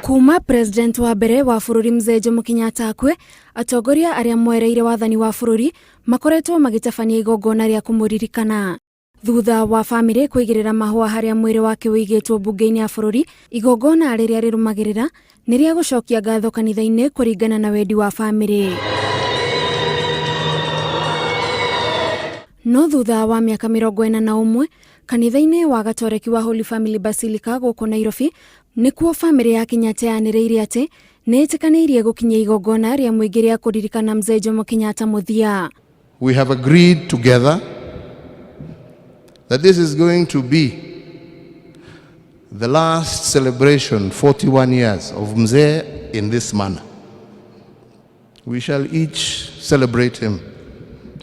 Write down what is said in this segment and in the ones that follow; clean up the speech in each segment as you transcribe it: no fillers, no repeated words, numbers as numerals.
Kuma president wa mbere wa bũrũri Mzee Jomo Kenyatta akue, atongoria arĩa moereire wathani wa bũrũri makoretwo magĩtabania igongona rĩa kũmũririkana. Thutha wa bamĩrĩ kũigĩrĩra mahũa harĩa mwĩrĩ wake ũigĩtwo mbunge-inĩ ya bũrũri, igongona rĩrĩa rĩrũmagĩrĩra nĩ rĩa gũcokia ngatho kanitha-inĩ kũringana na wendi wa bamĩrĩ. No thutha wa mĩaka 41, kanitha-inĩ wa Gatoreki wa Holy Family Basilica gũkũ Nairobi, nĩkuo bamĩrĩ ya Kenyatta yanĩrĩire atĩ nĩ ĩtĩkanĩirie gũkinyia igongona rĩa mũingĩ rĩa kũririkana Mzee Jomo Kenyatta mũthia. We have agreed together that this is going to be the last celebration, 41 years, of Mzee in this manner. We shall each celebrate him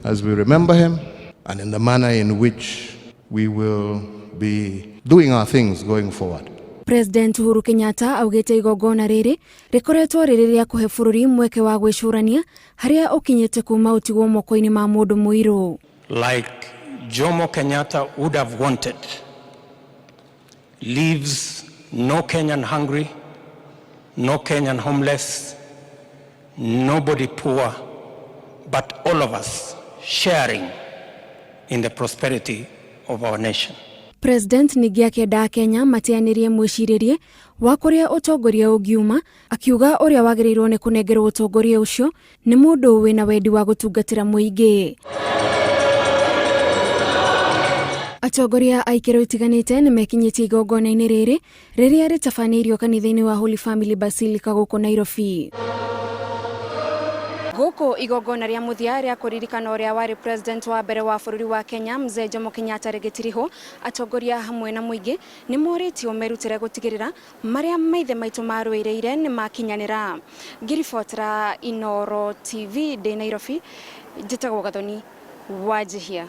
as we remember him and in the manner in which we will be doing our things going forward. President Uhuru Kenyatta augĩte igongona rĩrĩ rĩkoretwo rĩrĩ rĩa kũhe bũrũri mweke wa gwĩcũrania harĩa ũkinyĩte kuma ũtigwo moko-inĩ ma mũndũ mũirũ. Like Jomo Kenyatta would have wanted, leaves no Kenyan hungry, no Kenyan homeless, nobody poor, but all of us sharing in the prosperity of our nation. President ningĩ akĩenda Akenya mateanĩrie mwĩcirĩrie wa kũrĩa ũtongoria ũngiuma, akiuga ũrĩa wagĩrĩirwo nĩ kũnengerwo ũtongoria ũcio nĩ mũndũ wĩna wendi wa gũtungatĩra mũingĩ. Atongoria a ikĩro itiganĩte nĩ mekinyĩtie igongona-inĩ rĩrĩ rĩrĩa rĩtabanĩirio kanitha-inĩ wa Holy Family Basilica gũkũ Nairobi. Gũkũ igongona rĩa mũthia rĩa kũririkana ũrĩa warĩ president wa mbere wa bũrũri wa Kenya Mzee Jomo Kenyatta rĩgĩtirihwo, atongoria hamwe na mũingĩ nĩ morĩtio merutĩre gũtigĩrĩra marĩa maithe maitũ marũĩrĩire nĩ makinyanĩra. Ngĩribotera Inooro TV ndĩ Nairobi, njĩtagwo Gathoni Wanjihia.